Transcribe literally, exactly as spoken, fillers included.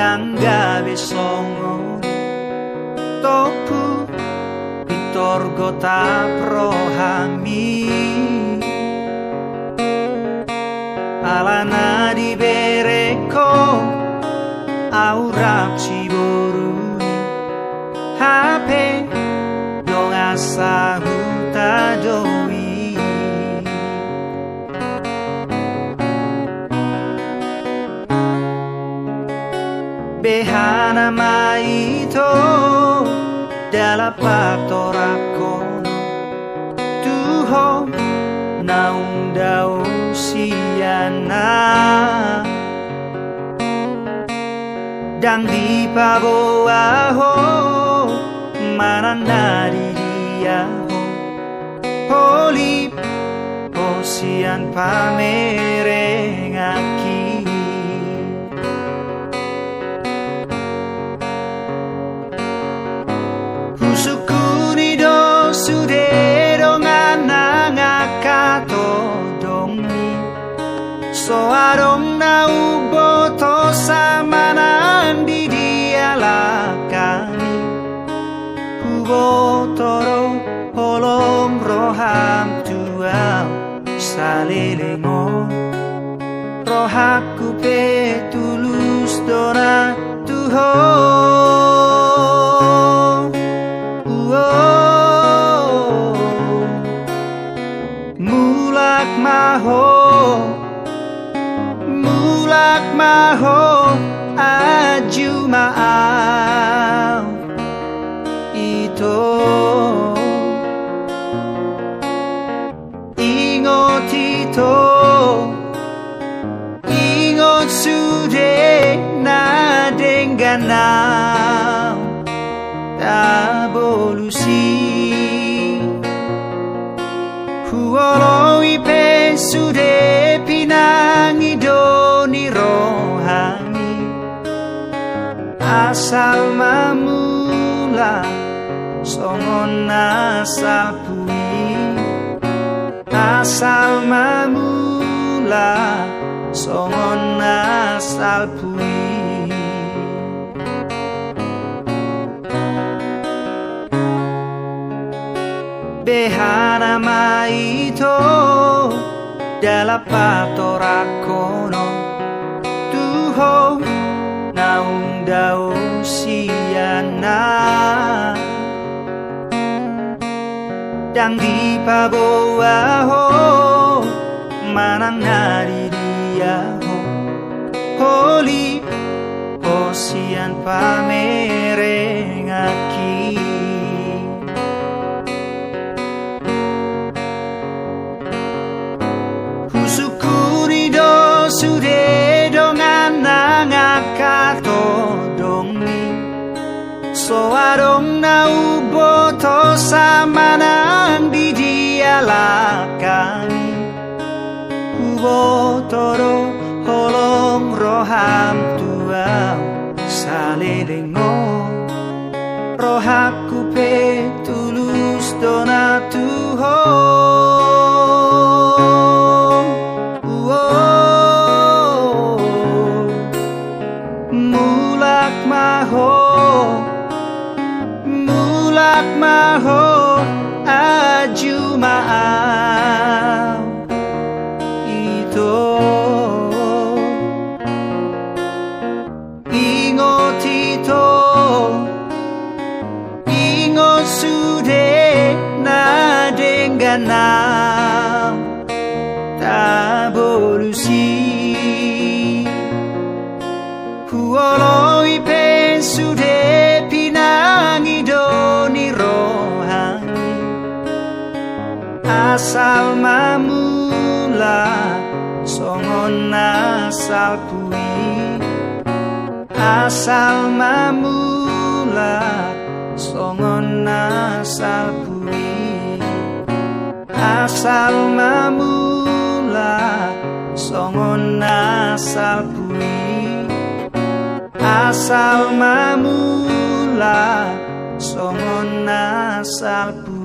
Nang gabe songon i, tompu pintor gotap rohami. Alana dibereng ho au rap siboru i, hape dongan sahuta do i. Behana ma ito dalan patorangkon tu ho naung dao sian na. Ndang dipaboa ho manang na di dia ho, holip ho sian pamerenganki. Husungkuni do sude dongan nang angka tondongmi. So adong na huboto sa manang di dia langkami. Huboto do holong roham tu au saleleng on. Rohangku pe tulus do na tu ho. Uo. Mulak ma ho, mulak ma ho, anju ma au ito. Ingot ito, ingot sude na denggan naung tabolus i. Huoloi pe sude pinangido ni rohami. Asal ma mulak songon na salpu i. Asal ma mulak songon na salpu i. Behana ma ito dalan patorangkon on tu ho naung dao sian na. Ndang dipaboa ho manang na di dia ho, holip ho sian pamerenganki. Husungkuni do sude dongan nang angka tondongmi. So adong na huboto sa manang di dia langkami. Huboto do holong roham tu au saleleng on. Rohangku pe tulus do na tu ho. Uo. Mulak ma ho, mulak ma ho, anju ma au ito. Ingot ito, ingot sude na denggan naung tabolus i. Huoloi pe sude pinangido ni rohami. Asal ma mulak songon na salpu i. Asal ma mulak songon na salpu i. Asal ma mulak songon na salpu i. Asal ma mulak songon na salpu